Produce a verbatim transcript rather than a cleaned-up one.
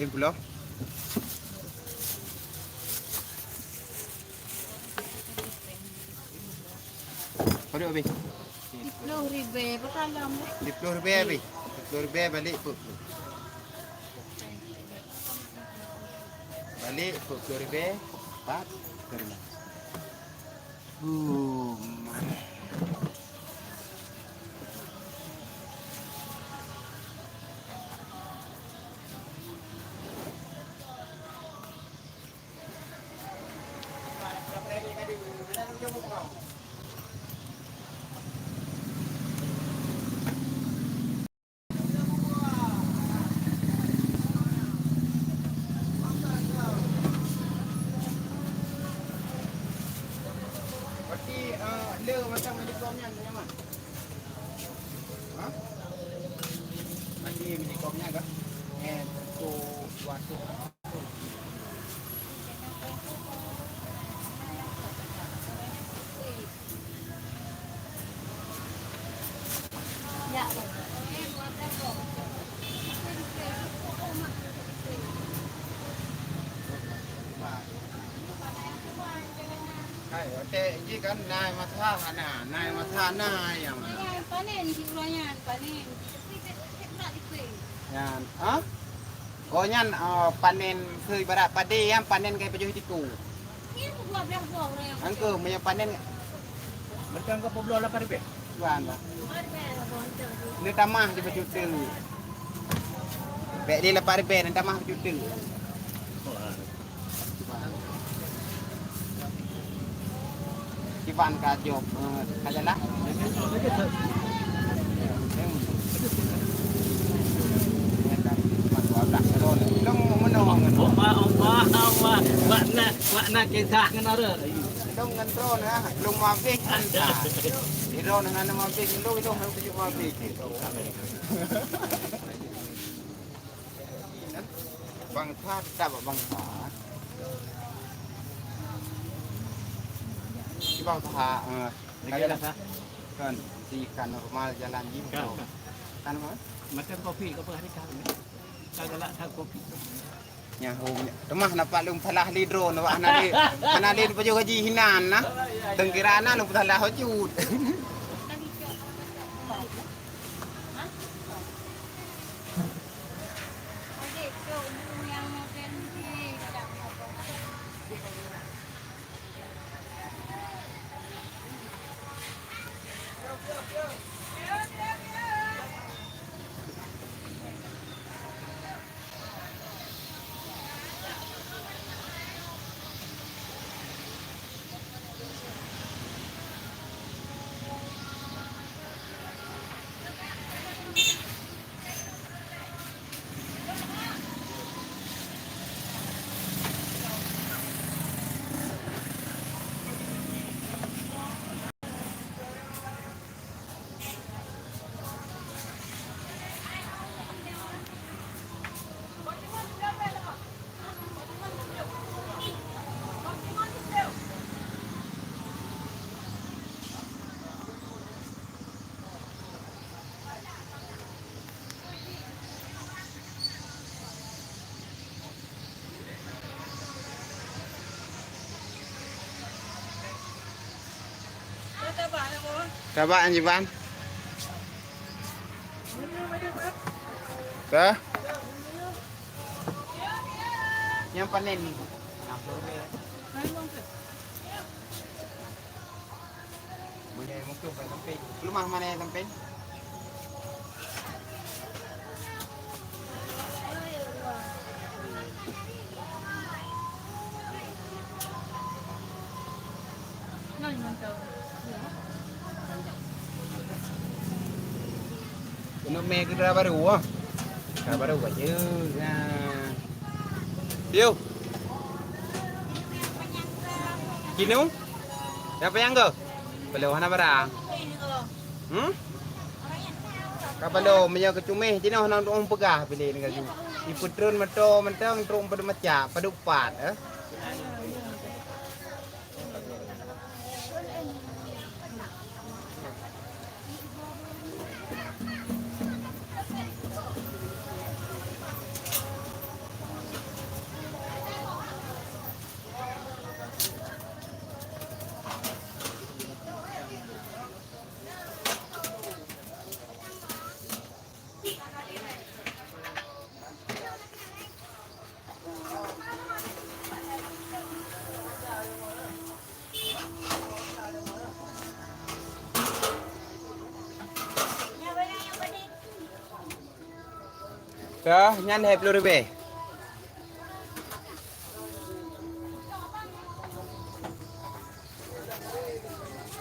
Pula. Padum habéh? Siplôh ribèe, peusalam deh. Siplôh ribèe habéh. Siplôh ribèe balek peuet plôh. Balek peuet plôh ribèe, pat peuet ribèe. Boom. Berarti, eh, le macam uniform nyan, nyaman? Ha? Berarti uniform nyan kah? Eh, untuk waktu. Hai, watèe jih kan nai masa hana, nai masa hana nyang mana? Nyan panen di uroe nyan, panen. Tapi tak, tak dipeu. Nyan, ha? Oh, nyan, eh, panen seuibarat padé nyang panen kai pajoh tiku. Angke, meunyoe panen. Beutôi angke peubloe lapan ribèe? Tuan, Pak. Neutamah di bacut teuk. Bèk di lapan ribèe, neutamah bacut teuk. Kiban ka jok, eh, ka jalan. Long meunoe. Allah, Allah, Allah. Makna, makna kisah ngon orang. Long ngon droe na, long mabeh kan. Di droe na, na mabeh, long, long, long tuju mabeh. Bangsa tetap bangsa. Bangsa, eh, kan, si kan normal jalan jih. Kan, kan. Kan, apa? Makan kopi, kopi hari kan. Kan galak tak kopi. Nyaho, teuma na pat lôn salah lé droe, na hana lé, hana lé pajoh gaji hinan na. Teungkira na lôn salah cut. Tabak nyan jiban. Ka? Nyang panen ni. Meunyoe musoh ka sampéng. Keulumah mana nyang sampéng? Keuneuk mè keu dara barô, ah. Dara barô bacut. Nah. Piôh. Kinu? Siapa nyang go? Belum hana barang. Hmm? Ka balom, meunyoe keucuméh jinoe hana ureueng peugah piléh ngon gaki. Ipeutreun moto mantong trok padub macak, padub pat, eh. Dah, nyan lhèe ploh ribèe.